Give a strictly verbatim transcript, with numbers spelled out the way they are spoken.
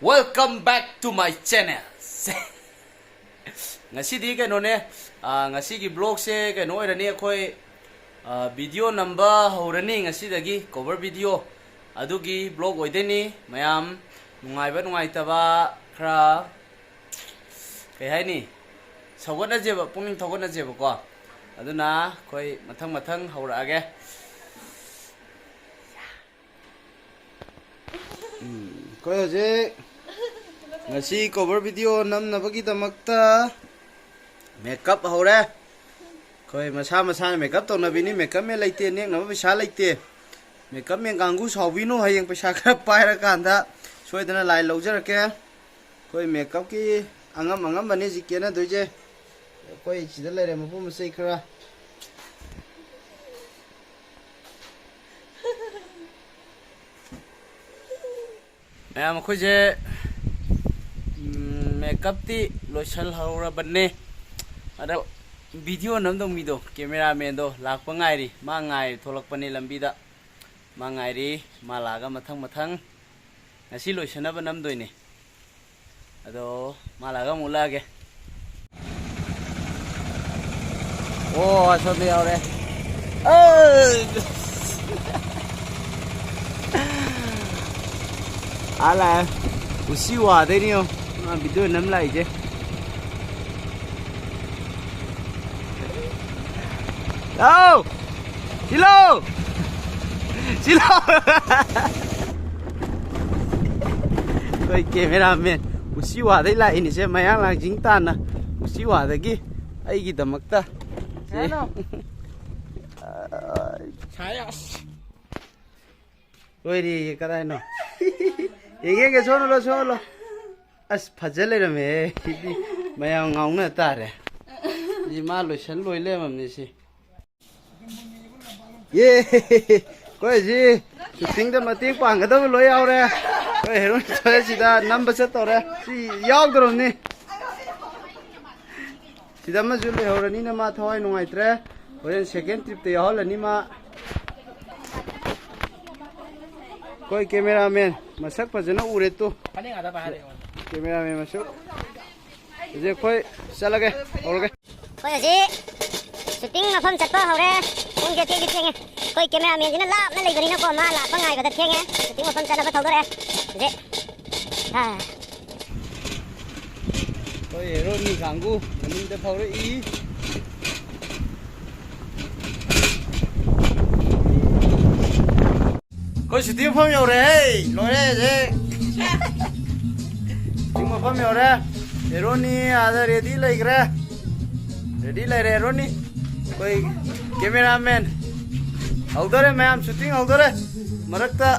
Welcome back to my channel. ꯉꯁꯤꯗꯤ ꯀꯩꯅꯣꯅꯦ, ꯑꯥ, ꯉꯁꯤꯒꯤ vlogꯁꯦ ꯀꯩꯅꯣ ꯑꯣꯏꯔꯅꯤ, ꯑꯩꯈꯣꯏ, ꯑꯥ, video ꯅꯝꯕ ꯍꯧꯔꯅꯤ ꯉꯁꯤꯗꯒꯤ, cover video꯫ ꯑꯗꯨꯒꯤ vlog ꯑꯣꯏꯗꯣꯏꯅꯤ꯫ ꯃꯌꯥꯝ ꯅꯨꯡꯉꯥꯏꯕ ꯅꯨꯡꯉꯥꯏꯇꯕ ꯈꯔ, ꯀꯩ ꯍꯥꯏꯅꯤ, ꯁꯧꯒꯠꯅꯁꯦꯕ, ꯄꯨꯛꯅꯤꯡ ꯊꯧꯒꯠꯅꯁꯦꯕꯀꯣ꯫ ꯑꯗꯨꯅ ꯑꯩꯈꯣꯏ ꯃꯊꯪ ꯃꯊꯪ ꯍꯧꯔꯛꯑꯒꯦ꯫ ꯎꯝ, ꯑꯩꯈꯣꯏ ꯍꯧꯖꯤꯛ ꯉꯁꯤ cover video ꯅꯝꯅꯕꯒꯤꯗꯃꯛꯇ makeup ꯍꯧꯔꯦ꯫ ꯑꯩꯈꯣꯏ ꯃꯁꯥ ꯃꯁꯥꯅ makeup ꯇꯧꯅꯕꯤꯅꯤ꯫ Makeup man ꯂꯩꯇꯦ, ꯅꯦꯛꯅꯕ ꯄꯩꯁꯥ ꯂꯩꯇꯦ꯫ Makeup man ꯀꯥꯡꯒꯨ ꯁꯥꯎꯕꯤꯅꯨ, ꯍꯌꯦꯡ ꯄꯩꯁꯥ ꯈꯔ ꯄꯥꯏꯔꯀꯥꯟꯗ ꯁꯣꯏꯗꯅ ꯂꯥꯏ ꯂꯧꯖꯔꯛꯀꯦ꯫ ꯑꯩꯈꯣꯏ makeupꯀꯤ ꯑꯉꯝ ꯑꯉꯝꯕꯅꯤ ꯍꯧꯖꯤꯛ ꯀꯦꯅꯗꯣꯏꯁꯦ꯫ ꯑꯩꯈꯣꯏ ꯁꯤꯗ ꯂꯩꯔꯦ ꯃꯄꯣꯠ ꯃꯆꯩ ꯈꯔ꯫ ꯃꯌꯥꯝ, ꯑꯩꯈꯣꯏꯁꯦ, ꯎꯝ, makeupꯇꯤ ꯂꯣꯏꯁꯤꯜꯍꯧꯔꯕꯅꯦ꯫ ꯑꯗꯣ video ꯅꯝꯗꯧ ꯃꯤꯗꯣ, cameramanꯗꯣ ꯂꯥꯛꯄ ꯉꯥꯏꯔꯤ꯫ ꯃꯥ ꯉꯥꯏ ꯊꯣꯛꯂꯛꯄꯅꯦ ꯂꯝꯕꯤꯗ꯫ ꯃꯥ ꯉꯥꯏꯔꯤ꯫ ꯃꯥ ꯂꯥꯛꯑꯒ ꯃꯊꯪ ꯃꯊꯪ ꯉꯁꯤ ꯂꯣꯏꯁꯤꯟꯅꯕ ꯅꯝꯗꯣꯏꯅꯦ꯫ ꯑꯗꯣ ꯃꯥ ꯂꯥꯛꯑꯒ ꯑꯃꯨꯛ ꯎꯠꯂꯛꯑꯒꯦ꯫ ꯑꯣ, ꯑꯁꯣꯝꯗ ꯌꯥꯎꯔꯦ꯫ ꯑꯩ! ꯑꯥ ꯂꯥꯛꯑꯦ꯫ ꯎꯆꯤ ꯋꯥꯗꯩꯅꯤ ꯌꯦꯡꯉꯣ꯫ ꯃꯥ video ꯅꯝ ꯂꯥꯛꯏꯁꯦ꯫ ꯂꯥꯎ! ꯁꯤꯂꯣ! ꯁꯤꯂꯣ! ꯑꯩꯈꯣꯏ cameraman ꯎꯆꯤꯋꯥꯗꯩ ꯂꯥꯛꯏꯅꯤꯁꯦ, ꯃꯌꯥꯡ ꯂꯥꯡꯖꯤꯡ ꯇꯥꯟꯅ ꯎꯆꯤꯋꯥꯗꯒꯤ ꯑꯩꯒꯤꯗꯃꯛꯇ꯫ ꯁꯦ꯫ ꯀꯩꯅꯣ? ꯁꯥꯏ ꯑꯁ꯫ ꯂꯣꯏꯔꯦꯌꯦ, ꯀꯗꯥꯏꯅꯣ? ꯌꯦꯡꯒꯦ, ꯌꯦꯡꯒꯦ, ꯁꯣꯝꯗ ꯂꯣ, ꯁꯣꯝꯗ ꯂꯣ꯫ ꯑꯁ, ꯐꯖ ꯂꯩꯔꯝꯃꯦꯍꯦ꯫ ꯁꯤꯗꯤ ꯃꯌꯥꯝ ꯉꯥꯎꯅ ꯇꯥꯔꯦ꯫ ꯁꯤ ꯃꯥ ꯂꯣꯏꯁꯟ ꯂꯣꯏ ꯂꯩꯔꯝꯃꯝꯅꯦ ꯁꯤ꯫ ꯌꯦ! ꯑꯩꯈꯣꯏ ꯁꯤ shootingꯗ ꯃꯇꯦꯡ ꯄꯥꯡꯒꯗꯕ ꯂꯣꯏ ꯌꯥꯎꯔꯦ꯫ ꯑꯩꯈꯣꯏ heroine ꯁꯤꯗ ꯅꯝꯕ ꯆꯠꯇꯧꯔꯦ꯫ ꯁꯤ ꯌꯥꯎꯗ꯭ꯔꯕꯅꯤ꯫ ꯁꯤꯗ ꯑꯃꯁꯨ ꯂꯩꯍꯧꯔꯅꯤꯅ ꯃꯥ ꯊꯋꯥꯏ ꯅꯨꯡꯉꯥꯏꯇ꯭ꯔꯦ꯫ ꯍꯣꯔꯦꯟ second tripꯇ ꯌꯥꯎꯍꯜꯂꯅꯤ ꯃꯥ꯫ ꯑꯩꯈꯣꯏ ꯀꯦꯃꯦꯔꯥꯃꯦꯟ ꯃꯁꯛ ꯐꯖꯅ ꯎꯔꯦ ꯇꯨ꯫ ꯐꯅꯦꯛ ꯉꯥꯛꯇ ꯄꯥꯏꯍꯜꯂꯦ ꯑꯩꯉꯣꯟꯗ꯫ ꯀꯦꯃꯦꯔꯥꯃꯦꯟ ꯃꯁꯛ꯫ ꯍꯧꯖꯤꯛ ꯑꯩꯈꯣꯏ ꯆꯠꯂꯒꯦ, ꯍꯧꯔꯒꯦ꯫ ꯑꯩꯈꯣꯏ ꯍꯧꯖꯤꯛ ꯁꯨꯇꯤꯡ ꯃꯐꯝ ꯆꯠꯄ ꯍꯧꯔꯦ꯫ ꯄꯨꯡꯁꯦ ꯊꯦꯡꯗꯤ ꯊꯦꯡꯉꯦ꯫ ꯑꯩꯈꯣꯏ ꯀꯦꯃꯦꯔꯥꯃꯦꯟꯁꯤꯅ ꯂꯥꯞꯅ ꯂꯩꯕꯅꯤꯅꯀꯣ, ꯃꯥ ꯂꯥꯛꯄ ꯉꯥꯏꯕꯗ ꯊꯦꯡꯉꯦ꯫ ꯁꯨꯇꯤꯡ ꯃꯐꯝ ꯆꯠꯅꯕ ꯊꯧꯗꯣꯔꯛꯑꯦ ꯍꯧꯖꯤꯛ꯫ ꯍꯥ꯫ ꯑꯩꯈꯣꯏ ꯍꯦꯔꯣꯅꯤ ꯀꯥꯡꯕꯨ ꯃꯅꯤꯡꯗ ꯊꯧꯔꯛꯏ꯫ ꯑꯩꯈꯣꯏ ꯁꯨꯇꯤꯡ ꯃꯐꯝ ꯌꯧꯔꯦ, ꯂꯣꯏꯔꯦ ꯍꯧꯖꯤꯛ꯫ ꯁꯨꯇꯤꯡ ꯃꯐꯝ ꯌꯧꯔꯦ꯫ ꯍꯦꯔꯣꯅꯤ ꯑꯥꯗ ꯔꯦꯗꯤ ꯂꯩꯈ꯭ꯔꯦ꯫ ꯔꯦꯗꯤ ꯂꯩꯔꯦ ꯍꯦꯔꯣꯅꯤ꯫ ꯑꯩꯈꯣꯏ ꯀꯦꯃꯦꯔꯥꯃꯦꯟ ꯍꯧꯗꯣꯔꯦ ꯃꯌꯥꯝ, ꯁꯨꯇꯤꯡ ꯍꯧꯗꯣꯔꯦ꯫ ꯃꯔꯛꯇ